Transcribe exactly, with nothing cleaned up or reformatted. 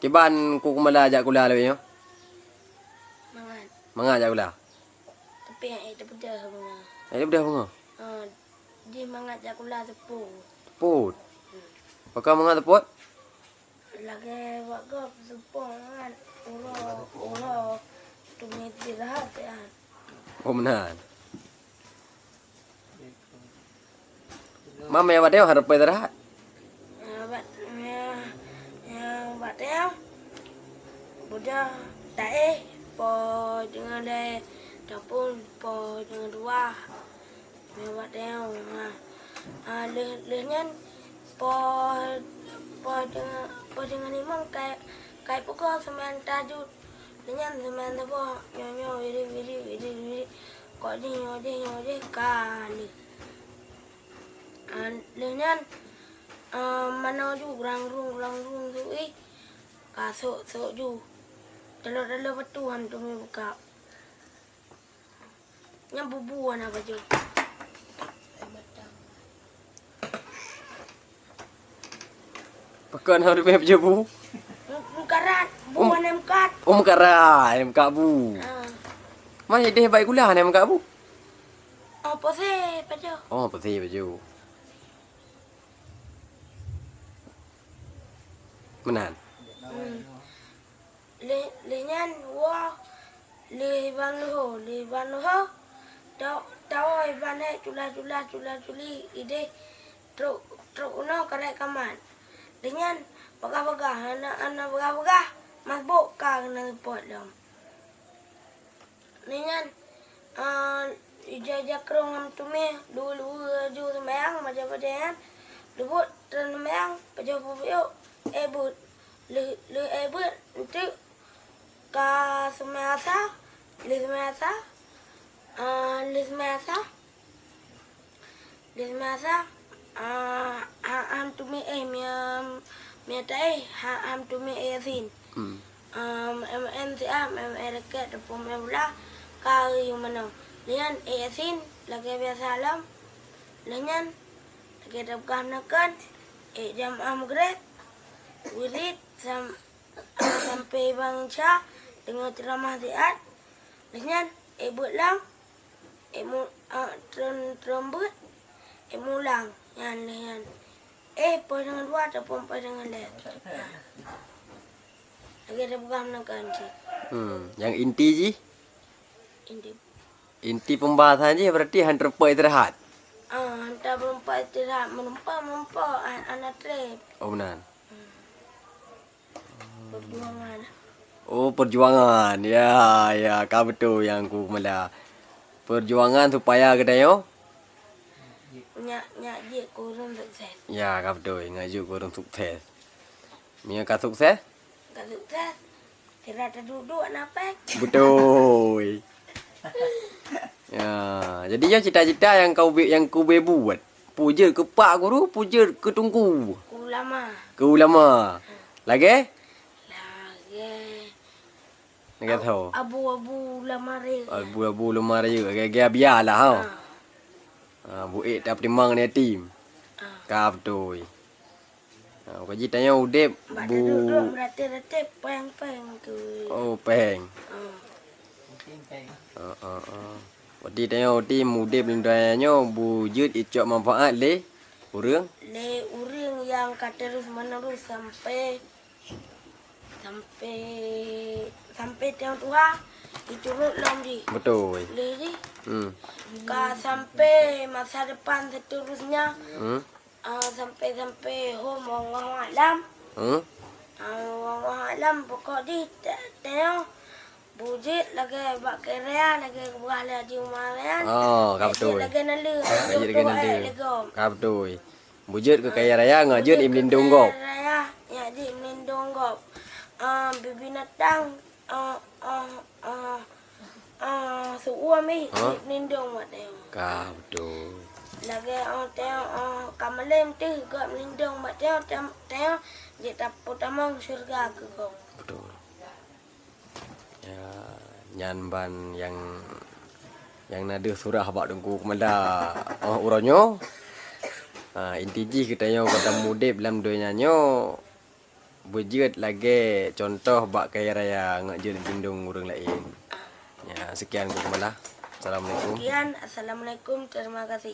Kiban Teungku Keumala jak sikula lagèe nyoe? Mangat. Mangat jak sikula? Tapi hana teupeugah beungoh. Hana teupeugah beungoh? Ah, jih mangat jak sikula seupôt. Seupôt? Hmm. Pakon mangat seupôt? Lagèe bak gob seupôt mangat uroe, uroe teumé istirahat, ya. Oh, meunan. Mam, ya, watèe nyoe hareup istirahat. Ya, bat-, ya, ya, watèe nyoe buda taéh, po deungon lé tapun, po deungon dua. Ya, watèe nyoe, ha. Ah, lheueh, lheueh nyan po, po deungon, po deungon imum kai, kai pukul sembilan tahajud. Lheueh nyan sembilan suboh, nyoe, nyoe, wirit, wirit, wirit, wirit. Kok jih, nyoe jih, nyoe jih, ka lheueh. Ah, lheueh nyan, ah, manoe ju, grang-grung, grang-grung, sui, ka sôk, sôk ju. Taloe-taloe patu han teumé buka. Nyan bubu hana pajoh. Pakon hana teumé pajoh bu? Mu-, mukarat, bu hana mukat. Oh, mukarat, hana mukat bu. Ah. Man idéh bak sikula hana mukat bu? Oh, pose pajoh. Oh, pose pajoh. Meunan. Hmm. Lheueh, lheueh nyan woe, lheueh ban luho, lheueh ban luho, ta-, tawoe ban hék cula-cula, cula-culi idéh trok, trok unoe karek kamat. Lheueh nyan peugah-peugah, hana, hana peugah-peugah, masbok ka keuneuk seupôt lom. Lheueh nyan, eh, ija-ija krong lam teumé, luweue-luweue laju seumayang, bajèe-bajèe nyan, leubuet teuh seumayang, pajoh peue-peue, éh beuet. Lheueh, lheueh éh beuet, enteuk ka seumayang asa, lheueh seumayang asa, eh, lheueh seumayang asa, Di masa, ah, ha-, han teumé éh, mia, mia taéh, ha-, han teumé éh Yasin. Hmm. Ah, maén-maén siat, maén-maén raket, ataupun maén bola, ka u manoe. Lheueh nyan éh Yasin, lagèe biasa lom. Lheueh nyan, lagèe tapeugah meunan kan, éh jamaah Maghrib, wirid, sam-, ah, sampoe bansa, deungö ceuramah siat. Lheueh nyan, éh beuet lom. Éh mu-, ah, treun, treun beuet, éh mulang, nyan lheueh nyan. Éh, poh deungon dua ataupun poh deungon lhèe. Lagèe tapeugah meunan kan cit. Hmm, nyang inti jih? Inti. Inti pembahasan jih berarti han teureumpok istirahat? Ah, han teureumpok istirahat, meureumpok, meureumpok, an-, hana trép. Oh, meunan. Hmm. Perjuangan. Oh, perjuangan. Ya, ya, ka beutôi nyang ku keumala. Perjuangan supaya geutanyoe nyak, nyak jeuet keu ureueng sukses. Ya, ka beutôi, nyak jeuet keu ureueng sukses. Meunyoe ka sukses? Ka sukses. Sira taduek-duek na péng. Beutôi. Ya, jadi nyoe cita-cita nyang ka ubé, nyang ka ubé buet. Peue jeuet keu pak guru, peue jeuet keu teungku. Keu ulama. Keu ulama. Lagèe? Lagèe. Lagèe soe? Abu-abu ulama raya. Abu-abu ulama raya. Lagèe, lagèe Abiya lah, ha. Ah. Ah, buet tapeutimang aneuk yatim. Ah. Ka beutôi. Ha, ka jih tanyoe udép bu- Bak taduek-duek meuratéb-ratéb péng-péng tu. Oh, péng. Ha. Ha, ha, ha. Berarti tanyoe udép lam donya nyoe bu jeuet icok manfaat lé ureueng? Lé ureueng nyang ka terus menerus sampai, sampai, sampai tanyoe tuha, iturot lom jih. Beutôi. Lé jih. Hmm. Ka sampai masa depan seterusnya. Hmm. Ah, sampai-sampai hom, wallahu a'lam. Hmm? Ah, wallahu a'lam, pokok jih ta-, tanyoe bu jeuet lagèe bak keu raya, lagèe geupeugah lé Haji Umar nyan. Oh, ka beutôi. Lagèe naleueng, lagèe naleueng. Ka beutôi. Bu jeuet keu kaya raya, ngon jeuet imeulindong gob. Raya, nyan jih imeulindong gob. Ah, bibinatang, ah, ah, ah, ah, seuuem ih, ha? Jeuet meulindong bak tanyoe. Ka beutôi. Lagèe, oh, tanyoe, oh, ka malém teuh gob meulindong bak tanyoe, tam-, tanyoe jeuet tapeutamong syeuruga keu gob. Beutôi. Ya, nyan ban nyang, nyang na deuh surah bak Teungku Keumada, oh, uroe nyoe. Ha, inti jih geutanyoe ka tamudeb lam donya nyoe beujeuet lagée cuntoh bak kayée raya ngon jeuet gindong ureuëng laén. Ya, sekian Guru Geumeula. Assalamualaikum. Sekian, assalamualaikum, terima kasih.